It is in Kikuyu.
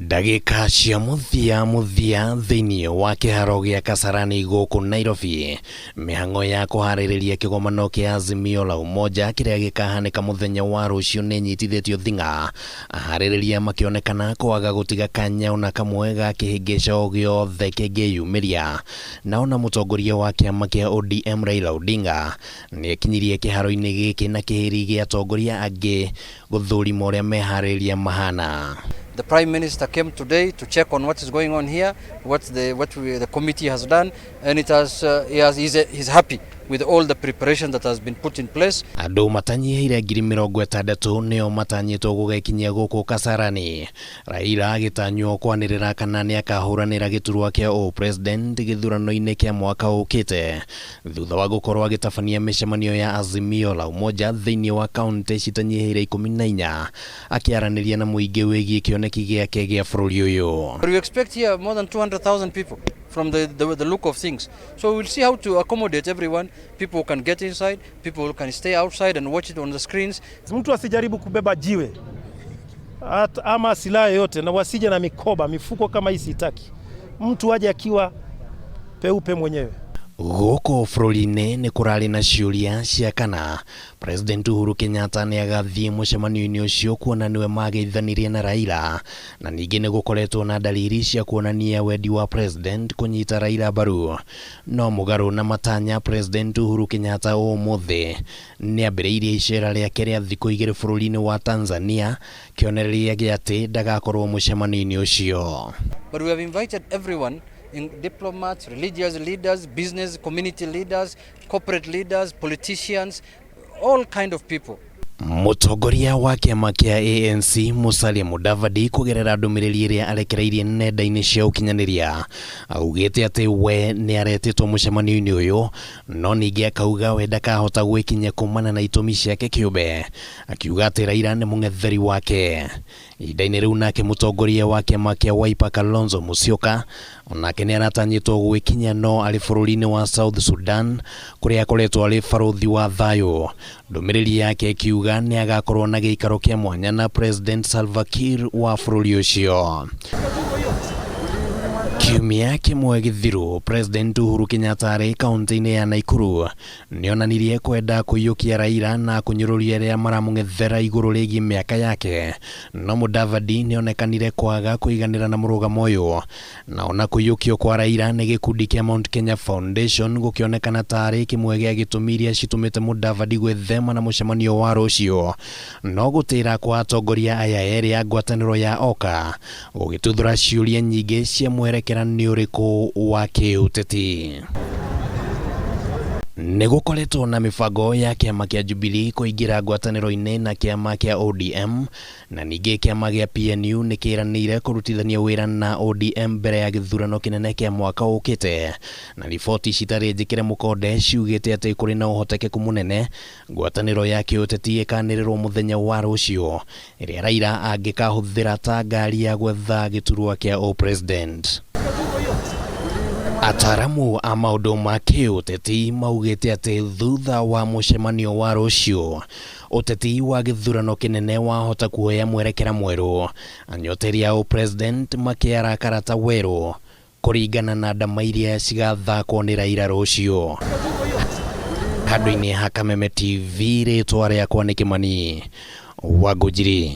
Ndagĩka cia mũthia mũthia thĩinĩ wa kĩharo gĩa Kasarani gũkũ Nairobi, mĩhang'o ya kũharĩrĩria kĩgomano kĩa Azimio la Umoja kĩrĩa gĩkahanĩka mũthenya wa rũciũ nĩ nyitithĩtio thing'a, aharĩrĩria makĩonekana kwaga gũtiga kanya ona kamwe ga kĩhĩngĩca o gĩothe kĩngĩyumĩria. Na ona mũtongoria wa kĩama kĩa ODM Raila Odinga nĩekinyirie kĩharo-inĩ gĩkĩ na kĩhĩri gĩa atongoria angĩ gũthũrima ũrĩa meharĩrĩria mahana. The Prime Minister came today to check on what is going on here, what the committee has done, and it has, he has, he's happy with all the preparation that has been put in place. Andũ matanyihĩire 60,000 nĩo matanyĩtwo gũgekinyia gũkũ Kasarani. Raila agĩtanywo kwanĩrĩra kana nĩakahũranĩra gĩturwa kĩa ũ-president gĩthurano-inĩ kĩa mwaka ũkĩte thutha wa gũkorwo agĩtabania mĩcemanio ya Azimio la Umoja thĩinĩ wa kaunti citanyihĩire 14 akĩaranĩria na mũingĩ wĩgiĩ kĩoneki gĩake gĩa bũrũri ũyũ. But we expect here more than 200,000 people from the look of things. So we'll see how to accommodate everyone. People who can get inside, people who can stay outside and watch it on the screens. Mtu asijaribu kubeba jiwe ama silaha yoyote, na wasije na mikoba, mifuko kama hii sitaki. Mtu aje akiwa peupe mwenyewe. Gũkũ bũrũri-inĩ nĩ kũrarĩ na ciũria cia kana President Uhuru Kenyatta nĩ agathiĩ mũcemanio-inĩ ũcio kuona nĩwe mageithanirie na Raila, na ningĩ nĩ gũkoretwo na dalili cia kuonania wendi wa President kũnyita Raila mbaru. No mũgarũ na matanya, President Uhuru Kenyatta ũmũthĩ nĩ ambĩrĩirie icera rĩake rĩa thikũ 2 bũrũri-inĩ wa Tanzania, kĩonereria gĩa atĩ ndagakorwo mũcemanio-inĩ ũcio. But we have invited everyone, in diplomats, religious leaders, business community leaders, corporate leaders, politicians, all kind of people. Mũtongoria wa kĩama kĩa ANC Musalia Mudavadi kũgerera ndũmĩrĩri ĩrĩa arekereirie nenda-inĩ cia ũkinyanĩria augĩte atĩ we nĩ aretĩtwo mũcemanio-inĩ ũyũ, no ningĩ akauga we ndakahota gwĩkinyia kumana na itũmi ciake kĩũmbe, akiuga atĩ Raila nĩ mũng'etheri wake. Ihinda-inĩ rĩu nake mũtongoria wa kĩama kĩa Wiper Kalonzo Musyoka onake nĩ aratanyĩtwo gwĩkinyia no arĩ bũrũri-inĩ wa South Sudan kũrĩa akoretwo arĩ barũthi wa thayũ. Ndũmĩrĩri yake ĩkiuga nĩ agakorwo na gĩikaro kĩa mwanya na President Salva Kiir wa bũrũri ũcio. Kiumia kĩmwe gĩthiru, President Uhuru Kenyatta arĩ kaunti-inĩ ya Nakuru nĩonanirie kwenda kũiyũkia Raila na kũnyũrũria arĩa maramũng'ethera igũrũ rĩgiĩ mĩaka yake, no Mudavadi nĩonekanire kwaga kũiganĩra na mũrũgamo ũyũ, na ona kũiyũkio kwa Raila nĩ gĩkundi kĩa Mount Kenya Foundation gũkĩonekana tarĩ kĩmwe gĩa gĩtũmi iria citũmĩte Mudavadi gwĩthema na mũcemanio wa rũciũ. No gũtĩra kwa atongoria aya erĩ a ngwatanĩro ya OKA gũgĩtuthũra ciũria nyingĩ cia mwerekera nĩ ũrĩkũ wa kĩũteti. Nĩ gũkoretwo na mĩbango ya kĩama kĩa Jubilee kũingĩra ngwatanĩro-inĩ na kĩama kĩa ODM, na ningĩ kĩama gĩa PNU nĩ kĩranĩire kũrutithania wĩra na ODM mbere ya gĩthurano kĩnene kĩa mwaka ũkĩte, na riboti citarĩ njĩkĩre mũkonde ciugĩte atĩ kũrĩ na ũhotekeku mũnene ngwatanĩro ya kĩũteti ĩkanĩrĩrwo mũthenya wa rũciũ ĩrĩa Raila angĩkahũthĩra ta ngari ya gwetha gĩturwa kĩa ũ-president. Ataramu a maũndũ ma kĩũteti maugĩte atĩ thutha wa mũcemanio wa rũciũ ũteti wa gĩthurano kĩnene wahota kuoya mwerekera mwerũ, anyoteri a ũ-president makĩara karata werũ kũringana na ndama iria cigathakwo nĩ Raila rũciũ. Handũ-inĩ ha Kameme TV, rĩtwa rĩakwa nĩ Kĩmani Wangũnjiri.